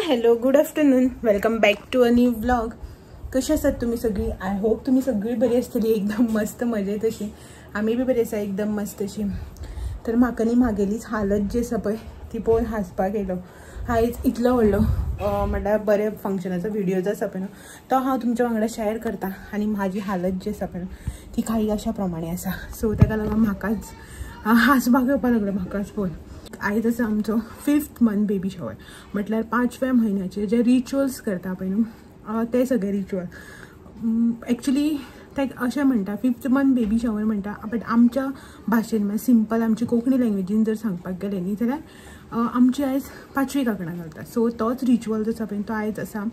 Hello good afternoon, welcome back to a new vlog. कशी आसात तुम्ही सगळी? I hope तुम्ही सगळी बरी आसतली, एकदम मस्त मजेत अशी. आमी बी बरी आसा, एकदम मस्त अशी. तर म्हाका न्ही म्हागेलीच हालत जी आसा पळय ती पळोवन हांसपाक येयलो. आयज इतलो व्हडलो म्हणल्यार बरे फंक्शनाचो व्हिडियो जो आसा पळय न्हू तो हांव तुमच्या वांगडा शेअर करता आनी म्हाजी हालत जी आसा पळय न्हू ती काही अशा प्रमाणे आसा. सो ताका लागून म्हाकाच हांसपाक येवपाक लागलो म्हाकाच पळोवन. आयज आसा आमचो 5th month baby shower, म्हटल्यार 5व्या म्हयन्याचे जे रिच्युअल्स करता पळय न्हू ते सगळे रिच्युअल. एक्चुली ते अशें म्हणटा 5th month baby shower म्हणटा, बट आमच्या भाशेन म्हळ्यार सिंपल आमची कोंकणी लँग्वेजीन जर सांगपाक गेलें न्ही जाल्यार आमची आयज 5वी कांकणां घालता. सो तोच रिच्युअल जो आसा पळय तो आयज आसा.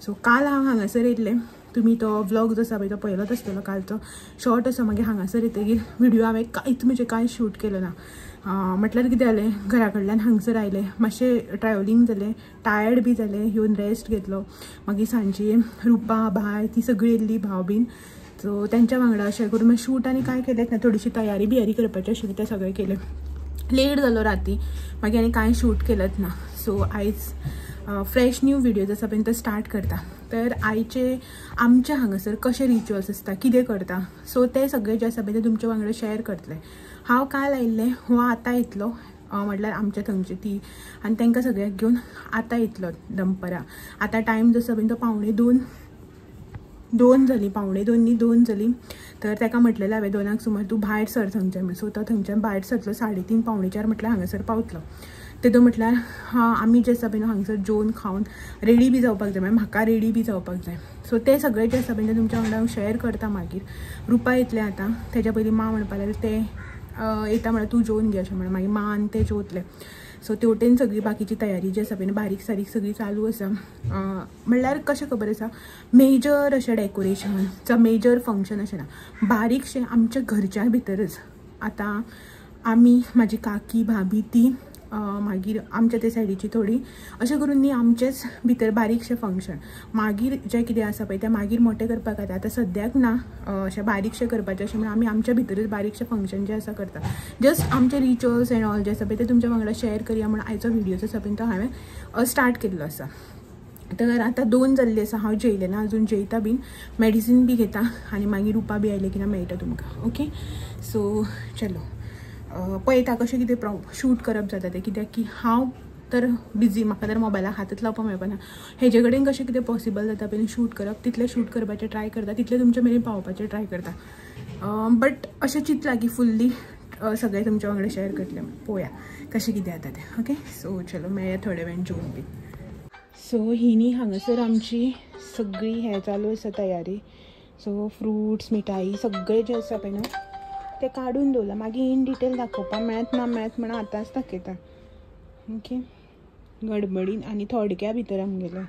सो काल हांव हांगासर येयल्लें, तुमी तो व्लॉग जो आसा पळय तो पळयलोच आसतलो, कालचो शॉर्ट आसा. मागीर हांगासर येतकीर व्हिडियो हांवें कांयच म्हणजे कांय शूट केलो ना. म्हटल्यार कितें जालें, घरा कडल्यान हांगसर आयलें, मातशें ट्रॅवलिंग जालें, टायर्ड बी जालें, येवन रेस्ट घेतलो. मागीर सांजे रुपा भाय ती सगळी येयल्ली, भाव बीन, सो तेंच्या वांगडा अशें करून मागीर शूट आनी कांय केलेंच ना. थोडीशी तयारी बियारी करपाची आशिल्ली तें सगळें केलें. लेट जालो राती, मागीर आनी कांय शूट केलेंच ना. सो आयज फ्रेश न्यू व्हिडियो आसा पळय तो स्टार्ट करता. तर आयचे आमच्या हांगासर कशे रिच्युअल्स आसता, कितें करता, सो ते सगळे जे आसा पळय ते तुमच्या वांगडा शेअर करतले. हांव काल आयिल्लें, हो आतां येतलो, म्हटल्यार आमच्या थंयची ती आनी तांकां सगळ्यांक घेवन आतां येतलो दनपरां. आतां टायम जो आसा पळय तो 1:45 जाली, 1:45 न्ही 2 जाली. तर ताका म्हटलेलें हांवें 2 सुमार तूं भायर सर थंयच्यान. सो तो थंयच्यान भायर सरतलो 3:30 3:45 म्हटल्यार हांगासर पावतलो. तेदो म्हटल्यार हां आमी जे आसा पळय न्हू हांगसर जेवन खावन रेडी बी जावपाक जाय, मागीर म्हाका रेडी बी जावपाक जाय. सो ते सगळे जे आसा पळय ते तुमच्या वांगडा हांव शेअर करता. मागीर रुपा येतलें आतां, तेज्या पयलीं मां म्हणपाक लागलें तें येता म्हळ्यार तूं जेवन घे अशें म्हणून, मागीर मां आनी तें जेवतलें. सो तेवटेन सगळी बाकीची तयारी जी आसा पळय न्हू बारीक सारीक सगळी चालू आसा. म्हणल्यार कशें खबर आसा, मेजर अशें डेकोरेशन जावं मेजर फंक्शन अशें ना, बारीकशें आमच्या घरच्या भितरच. आतां आमी, म्हाजी काकी, भाभी, ती मागीर आमच्या ते सायडीची थोडी अशें करून न्ही आमचेच भितर बारीकशें फंक्शन. मागीर जें कितें आसा पळय तें मागीर मोटें करपाक जाता. आतां सद्याक ना अशें बारीकशें करपाचें अशें म्हणून आमी आमच्या भितरच बारीकशें फंक्शन जें आसा करता. जस्ट आमचे रिच्युअल्स एंड ऑल जे आसा पळय ते तुमच्या वांगडा शेअर करया म्हणून आयचो व्हिडियो जो आसा पळय तो हांवें स्टार्ट केल्लो आसा. तर आतां 2 जाल्ली आसा, हांव जेयलें ना अजून, जेयता बीन, मेडिसीन बी घेता आनी मागीर रुपा बी आयलें की ना मेळटा तुमकां. ओके, सो चलो पळयता कशें कितें शूट करप जाता तें, कित्याक की हांव तर बिजी, म्हाका तर मोबायलाक हातच लावपाक मेळपाना. हेजे कडेन कशें कितें पॉसिबल जाता पयलीं शूट करप, तितलें शूट करपाचें ट्राय करता, तितलें तुमच्या मेरेन पावपाचें ट्राय करता. बट अशें चिंतलां की फुल्ली सगळें तुमच्या वांगडा शेअर करतलें, पळोवया कशें कितें जाता तें. ओके, सो चलो मेळया थोडे वेळान जेवन बी. सो ही न्ही हांगासर आमची सगळी हें चालू आसा तयारी. सो फ्रुट्स, मिठाई सगळें जें आसा पळय न्हू ते काडून दवरलां. मागीर इन डिटेल दाखोवपाक मेळत ना मेळत म्हणून आतांच दाखयता. ओके, गडबडीन आनी थोडक्या भितर आमगेले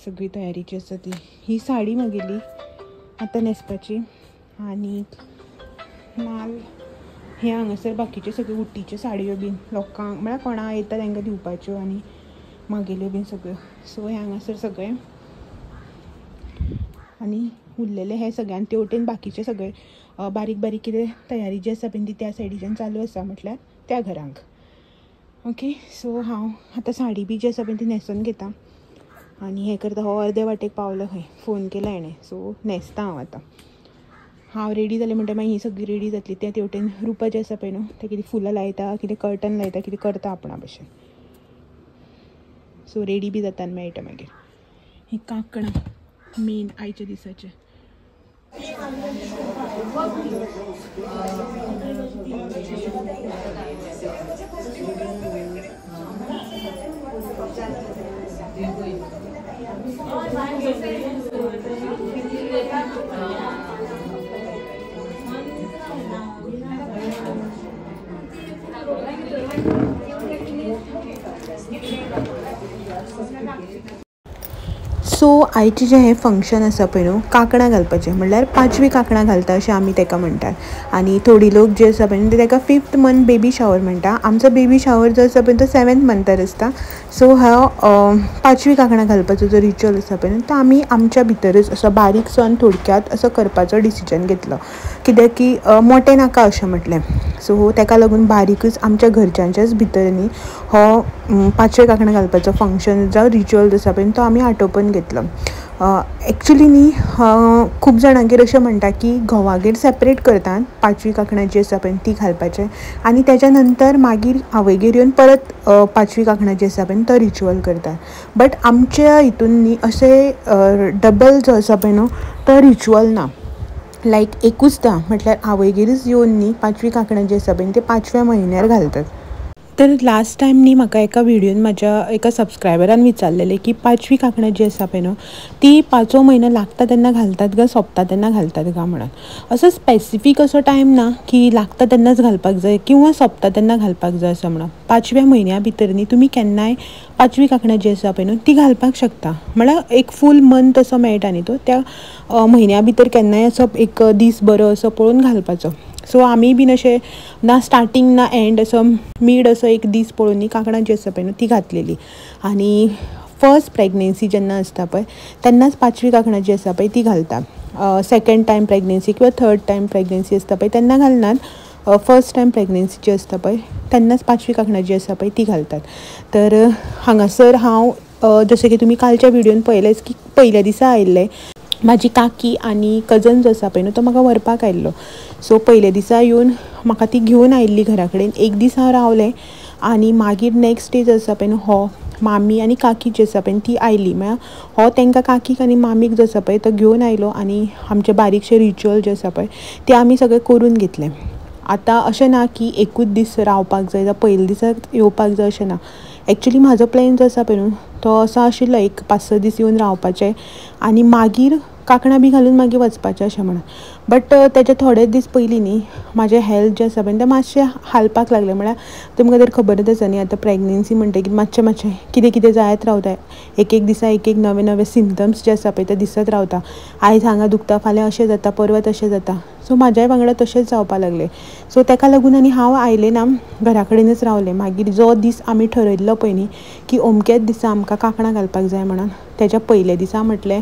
सगळी तयारी जी आसा ती. ही साडी म्हागेली आतां न्हेसपाची आनी माल हे हांगासर बाकीचे सगळे उटीच्यो साडयो बीन लोकांक म्हळ्यार कोणा येता तांकां दिवपाच्यो आनी म्हागेल्यो बीन सगळ्यो. सो हे हांगासर सगळें आनी उरलेले हे सगळे आनी तेवटेन बाकीचे सगळे बारीक बारीक कितें तयारी जी आसा पळय ती त्या सायडीच्यान चालू आसा, म्हटल्यार त्या घरांक. ओके, सो हांव आतां साडी बी जी आसा पळय ती न्हेसोन घेता आनी हें करता. हो अर्दे वाटेक पावलो खंय, फोन केला हेणें, सो न्हेसता हांव आतां. हांव रेडी जालें म्हणटा मागीर ही सगळी रेडी जातली. त्या तेवटेन रुपा जें आसा पळय न्हू तें कितें फुलां लायता, कितें कर्टन लायता, कितें करता आपणा भशेन. सो रेडी बी जाता आनी मेळटा मागीर. ही कांकणां मेन आयच्या दिसाचें. सो आयचें जें हें फंक्शन आसा पळय न्हू, कांकणां घालपाचें, म्हणल्यार पांचवी कांकणां घालता अशें आमी ताका म्हणटात. आनी थोडी लोक जे आसा पळय न्हू ते ताका 5th month baby shower म्हणटा. आमचो बेबी शावर जो आसा पळय तो 7th मंथार आसता. सो हो पांचवी कांकणां घालपाचो जो रिच्युअल आसा पळय न्हू तो आमी आमच्या भितरच असो बारीकसो आनी थोडक्यांत असो करपाचो डिसिजन घेतलो, कित्याक की मोटें नाका अशें म्हटलें. सो ताका लागून बारीकच आमच्या घरच्यांच्याच भितर न्ही हो पांचवे कांकणां घालपाचो फंक्शन जावं रिच्युअल जो आसा पळय तो आमी आटोपून घेतलो. एक्चुली न्ही खूब जाणांगेर अशें म्हणटा की घोवागेर सेपरेट करतात पांचवी कांकणां जी आसा पळय ती घालपाचें, आनी तेच्या नंतर मागीर आवयगेर येवन परत पांचवी कांकणां जी आसा पळय तो रिच्युअल करतात. बट आमच्या हितून न्ही अशें डबल जो आसा पळय न्हू तो रिच्युअल ना. लायक एकूचदां म्हटल्यार आवयगेरूच येवन न्ही पांचवी कांकणां जी आसा पळय ती पांचव्या म्हयन्यार घालतात. तर लास्ट टायम न्ही म्हाका एका व्हिडियोन म्हाज्या एका सबस्क्रायबरान विचारलेलें की पांचवी कांकणां जी आसा पळय न्हू ती पांचवो म्हयनो लागता तेन्ना घालतात काय सोंपता तेन्ना घालतात काय म्हणून. असो स्पेसिफीक असो टायम ना की लागता तेन्नाच घालपाक जाय किंवा सोंपता तेन्ना घालपाक जाय असो म्हणून. पांचव्या म्हयन्या भितर न्ही तुमी केन्नाय पांचवी कांकणां जी आसा पळय न्हू ती घालपाक शकता. म्हळ्यार एक फूल मंथ असो मेळटा न्ही तो त्या म्हयन्या भितर केन्नाय असो एक दीस बरो असो पळोवन घालपाचो. सो आमी बीन अशें ना स्टार्टींग ना एंड असो मीड असो एक दीस पळोवन न्ही कांकणां जी आसा पळय न्हू ती घातलेली. आनी फर्स्ट प्रेगनेन्सी जेन्ना आसता पळय तेन्नाच पांचवी कांकणां जी आसा पळय ती घालता. सेकेंड टायम प्रेगनेन्सी किंवा थर्ड टायम प्रेगनेन्सी आसता पळय तेन्ना घालनात. फर्स्ट टायम प्रेगनेन्सी जी आसता पळय तेन्नाच पांचवी कांकणां जी आसा पळय ती घालतात. तर हांगासर हांव जशें की तुमी कालच्या व्हिडियोन पळयलेंच की पयल्या दिसा आयिल्लें म्हाजी काकी आनी कजन जो आसा पळय न्हू तो म्हाका व्हरपाक आयिल्लो. सो पयल्या दिसा येवन म्हाका ती घेवन आयिल्ली घरा कडेन. एक दीस हांव रावलें आनी मागीर नेक्स्ट डे जो आसा पळय न्हू हो मामी आनी काकी जी आसा पळय ती आयली. म्हळ्यार हो तांकां काकीक आनी मामीक जो आसा पळय तो घेवन आयलो आनी आमचें बारीकशें रिच्युअल जें आसा पळय तें आमी सगळें करून घेतलें. आतां अशें ना की एकूच दीस रावपाक जाय जावं पयल्या दिसा येवपाक जाय अशें ना. एक्चुली म्हाजो प्लॅन जो आसा पळय न्हू तो असो आशिल्लो एक 5-6 दीस येवन रावपाचें आनी मागीर कांकणां बी घालून मागीर वचपाचें अशें म्हणून. बट तेजे थोडे दीस पयलीं न्ही म्हाजें हेल्थ जें आसा पळय तें मातशें हालपाक लागलें. म्हळ्यार तुमकां तर खबरच आसा न्ही आतां प्रेगनेन्सी म्हणटकीर मातशें मातशें कितें कितें जायत रावता. एक एक दिसा एक एक नवे नवे सिमटम्स जे आसा पळय ते दिसत रावता. आयज हांगा दुखता, फाल्यां अशें जाता, परवां तशें जाता. सो म्हाज्याय वांगडा तशेंच जावपाक लागलें. सो ताका लागून आनी हांव आयलें ना, घरा कडेनच रावलें. मागीर जो दीस आमी ठरयल्लो पळय न्ही की अमक्याच दिसा आमकां कांकणां घालपाक जाय म्हणून, तेज्या पयल्या दिसा म्हटलें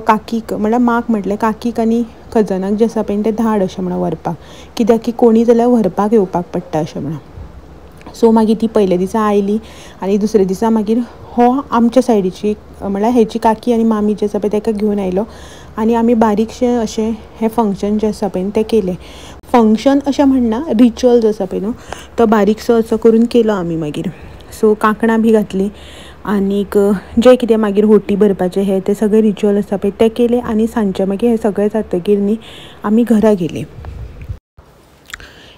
काकीक, म्हळ्यार माक म्हटलें काकीक आनी कजनाक जे आसा पळय ते धाड अशें म्हणून व्हरपाक, कित्याक की कोणी जाल्यार व्हरपाक येवपाक पडटा अशें म्हणून. सो मागीर ती पयल्या दिसा आयली आनी दुसऱ्या दिसा मागीर हो आमच्या सायडीची म्हळ्यार हेची काकी आनी मामी जी आसा पळय ताका घेवन आयलो आनी आमी बारीकशें अशें हें फंक्शन जें आसा पळय तें केलें. फंक्शन अशें म्हणना, रिच्युअल जो आसा पळय न्हू तो बारीकसो असो करून केलो आमी मागीर. सो कांकणां बी घातलीं आनीक जें कितें मागीर होटी भरपाचें हें तें सगळें रिच्युअल आसा पळय तें केलें आनी सांजचें मागीर हें सगळें जातकीर न्ही आमी घरा गेलीं.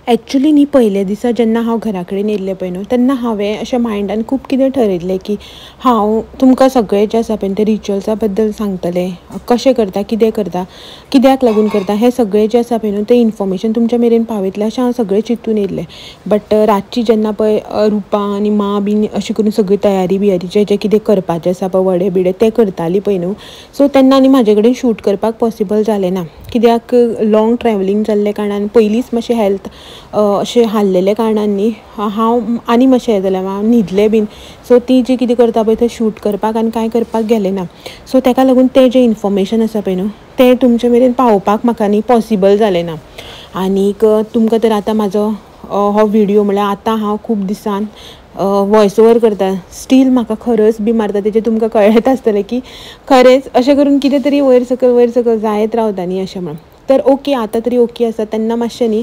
एक्चुली न्ही पयल्या दिसा जेन्ना हांव घरा कडेन येयल्लें पळय न्हू तेन्ना हांवें अशें मायंडान खूब कितें ठरयल्लें की हांव तुमकां सगळें जें आसा पळय तें रिच्युअल्सा बद्दल सांगतलें, कशें करता, कितें करता, कित्याक लागून करता, हें सगळें जें आसा पळय न्हू तें इन्फॉर्मेशन तुमच्या मेरेन पावयतलें अशें हांव सगळें चिंतून येयल्लें. बट रातची जेन्ना पळय रुपा आनी मां बीन अशें करून सगळी तयारी बियारी जें जें कितें करपाचें आसा पळय वडे बिडे तें करताली पळय न्हू, सो तेन्ना आनी म्हाजे कडेन शूट करपाक पॉसिबल जालें ना, कित्याक लॉंग ट्रॅवलिंग जाल्ले कारणान पयलींच मातशें हेल्थ अशें हाल्लेल्या कारणान न्ही हांव आनी मातशें हें जालें, हांव न्हिदलें बीन. सो ती जी कितें करता पळय थंय शूट करपाक आनी कांय करपाक गेलें ना. सो ताका लागून तें जें इन्फॉर्मेशन आसा पळय न्हू तें तुमचे मेरेन पावोवपाक म्हाका न्ही पॉसिबल जालें ना. आनीक तुमकां तर आतां म्हाजो हो व्हिडियो म्हळ्यार आतां हांव खूब दिसान वॉयस ओवर करता, स्टील म्हाका खरस बी मारता, तेजें तुमकां कळ्ळेंच आसतलें की खरेंच अशें करून कितें तरी वयर सकयल जायत रावता न्ही अशें म्हणून. तर ओके आतां तरी ओके आसा. तेन्ना मातशें न्ही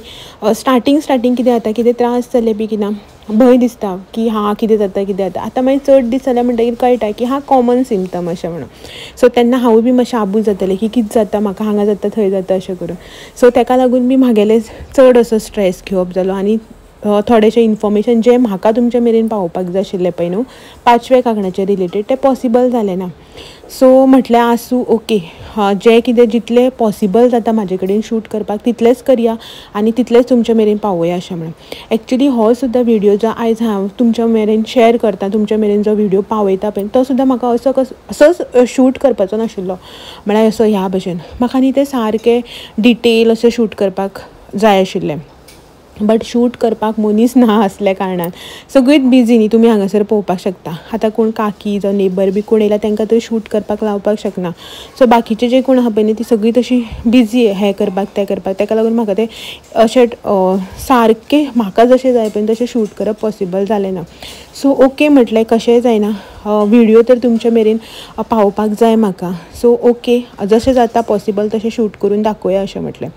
स्टार्टींग स्टार्टींग कितें जाता, कितें त्रास जाले बी की ना भंय दिसता की हां कितें जाता कितें जाता. आतां मागीर चड दीस जाले म्हणटकीर कळटा की हां कॉमन सिमटम अशें म्हणून. सो तेन्ना हांवूय बी मातशें आबूज जातालें की कितें जाता म्हाका, हांगा जाता थंय जाता अशें करून. सो ताका लागून बी म्हागेलें चड असो स्ट्रेस घेवप जालो आनी थोडेशें इन्फॉर्मेशन जें म्हाका तुमच्या मेरेन पावोवपाक जाय आशिल्लें पळय न्हू पांचव्या कांकणाचे रिलेटेड तें पॉसिबल जालें ना. सो म्हटल्यार आसूं ओके, जें कितें जितलें पॉसिबल जाता म्हाजे कडेन शूट करपाक तितलेंच करया आनी तितलेंच तुमच्या मेरेन पावोया अशें म्हणून. एक्चुली हो सुद्दां व्हिडियो जो आयज हांव तुमच्या मेरेन शेअर करता, तुमच्या मेरेन जो व्हिडियो पावयता पळय तो सुद्दां म्हाका असो असोच शूट करपाचो नाशिल्लो, म्हळ्यार असो ह्या भशेन म्हाका न्ही तें सारकें डिटेल अशें शूट करपाक जाय आशिल्लें. बट शूट करपाक मनीस ना आसल्या कारणान सगळींच बिजी न्ही, तुमी हांगासर पळोवपाक शकता. आतां कोण काकी जावं नेबर बी कोण येयला तांकां तर शूट करपाक लावपाक शकना. सो बाकीचे जे कोण आहा पळय न्ही ती सगळीं तशी बिजी हें करपाक तें करपाक, ताका लागून म्हाका तें अशें सारकें म्हाका जशें जाय पळय तशें शूट करप पॉसिबल जालें ना. सो ओके म्हटलें कशेंय जायना, व्हिडियो तर तुमच्या मेरेन पावोवपाक जाय म्हाका. सो ओके जशें जाता पॉसिबल तशें शूट करून दाखोवया अशें म्हटलें.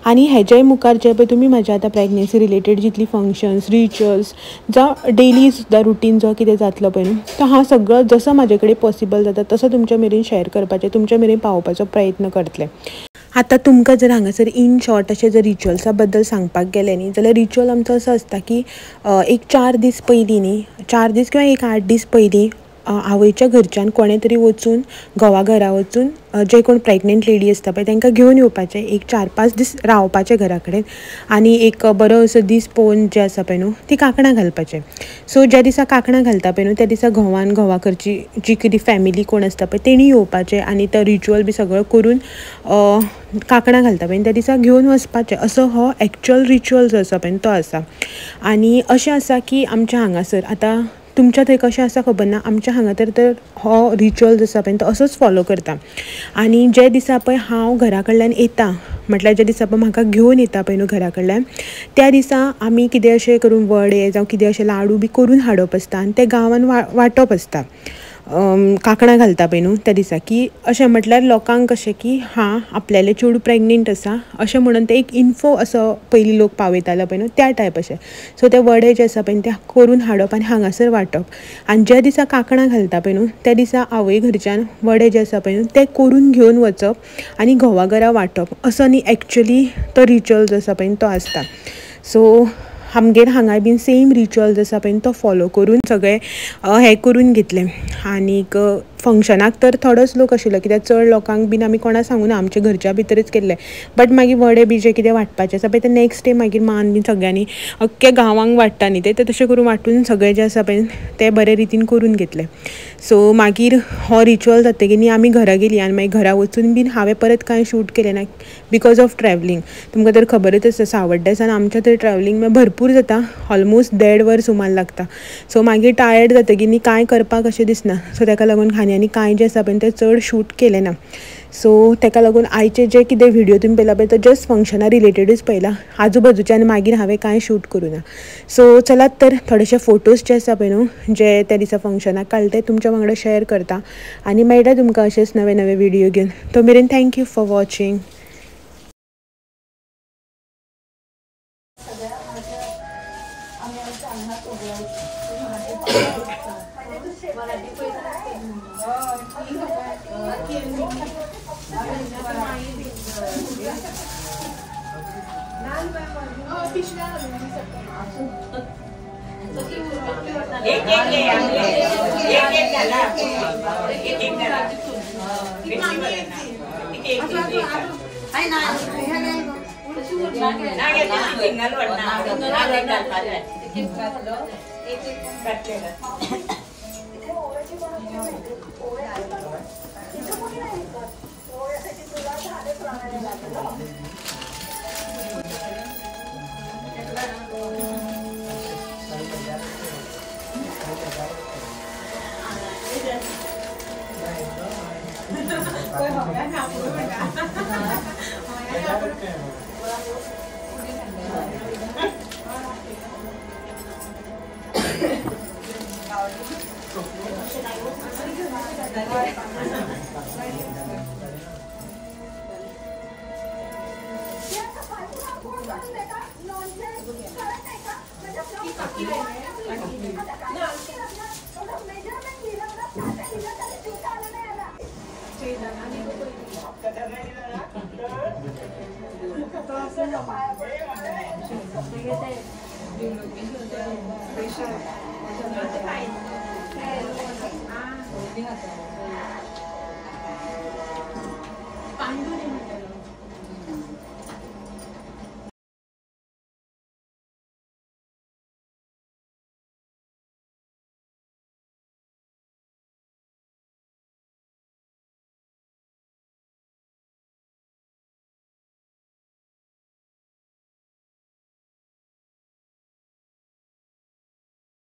आनी हेज्याय मुखार जे पळय तुमी म्हाज्या आतां प्रेग्नेन्सी रिलेटेड जितली फंक्शन्स रिच्युअल्स जावं डेली सुद्दां रुटीन जो कितें जातलो पळय न्हू तो हांव सगळो जसो म्हाजे कडेन पॉसिबल जाता तसो तुमच्या मेरेन शेअर करपाचें, तुमच्या मेरेन पावोवपाचो प्रयत्न करतलें. आतां तुमकां जर हांगासर इन शॉर्ट अशें जर रिच्युअल्सा बद्दल सांगपाक गेलें न्ही जाल्यार रिच्युअल आमचो असो आसता की एक 4 दीस पयलीं न्ही, 4 दीस किंवा एक 8 दीस पयलीं आवयच्या घरच्यान कोणें तरी वचून घोवा घरा वचून जे कोण प्रेग्नंट लेडी आसता पळय तांकां घेवन येवपाचें, एक 4-5 दीस रावपाचें घरा कडेन आनी एक बरो असो दीस पळोवन जे आसा पळय न्हू ती कांकणां घालपाचें. सो ज्या दिसा कांकणां घालता पळय न्हू त्या दिसा घोवान घोवा घरची जी कितें फॅमिली कोण आसता पळय तेणी येवपाचें आनी तो रिच्युअल बी सगळो करून कांकणां घालता पळय त्या दिसा घेवन वचपाचें. असो हो एक्चुअल रिच्युअल जो आसा पळय तो आसा. आनी अशें आसा की आमच्या हांगासर आतां तुमच्या थंय कशें आसा खबर ना, आमच्या हांगा तर हो रिच्युअल जो आसा पळय तो असोच फॉलो करता. आनी जे दिसा पळय हांव घरा कडल्यान येता, म्हटल्यार ज्या दिसा पळय म्हाका घेवन येता पळय न्हू घरा कडल्यान त्या दिसा आमी कितें अशें करून वडे जावं कितें अशें लाडू बी करून हाडप आसता आनी ते गांवान वांटप आसता. कांकणां घालता पळय न्हू त्या दिसा की अशें म्हटल्यार लोकांक कशें की हां आपल्यालें चेडूं प्रेग्नेंट आसा अशें म्हणून ते एक इन्फो असो पयलीं लोक पावयतालो पळय न्हू त्या टायप अशें. सो ते वडे जे आसा पळय ते करून हाडप आनी हांगासर वांटप. आनी ज्या दिसा कांकणां घालता पळय न्हू त्या दिसा आवय घरच्यान वडे जे आसा पळय न्हू ते करून घेवन वचप आनी घोवा घरा वांटप, असो न्ही एक्चुली तो रिच्युअल जो आसा पळय तो आसता. सो आमगेर हांगाय बीन सेम रिच्युअल जो आसा पळय तो फॉलो करून सगळें हें करून घेतलें. आनीक फंक्शनाक तर थोडोच लोक आशिल्लो कित्याक चड लोकांक बीन आमी कोणाक सांगूना, आमच्या घरच्या भितरच केल्लें. बट मागीर वडे बी जे कितें वांटपाचें आसा पळय ते नेक्स्ट डे मागीर मान बीन सगळ्यांनी अख्ख्या गांवांक वांट्टा न्ही ते तशें करून वांटून सगळें जें आसा पळय तें बरे रितीन करून घेतलें. सो मागीर हो रिच्युअल जातकीर न्ही आमी घरा गेलीं आनी मागीर घरा वचून बीन हांवें परत कांय शूट केलें ना because of travelling. तुमकां तर खबरच आसा सावड्ड्या सावन आमच्या थंय ट्रॅवलिंग भरपूर जाता, ऑलमोस्ट 1.5 वर सुमार लागता. सो मागीर टायर्ड जातकीर न्ही कांय करपाक अशें दिसना. सो ताका लागून आनी आनी कांय जें आसा पळय तें चड शूट केलें ना. सो ताका लागून आयचे जे कितें व्हिडियो तुमी पळयला पळय तो जस्ट फंक्शना रिलेटेडूच पळयला, आजूबाजूच्यान मागीर हांवें कांय शूट करूं ना. सो चलात तर थोडेशे फोटोज जे आसा पळय न्हू जे त्या दिसा फंक्शनाक काडले ते तुमच्या वांगडा शेअर करता आनी मेळटा तुमकां अशेच नवे नवे व्हिडियो घेवन. तो मेरेन thank you for watching. एक एक एक एक झाला, एक एक झाला, एक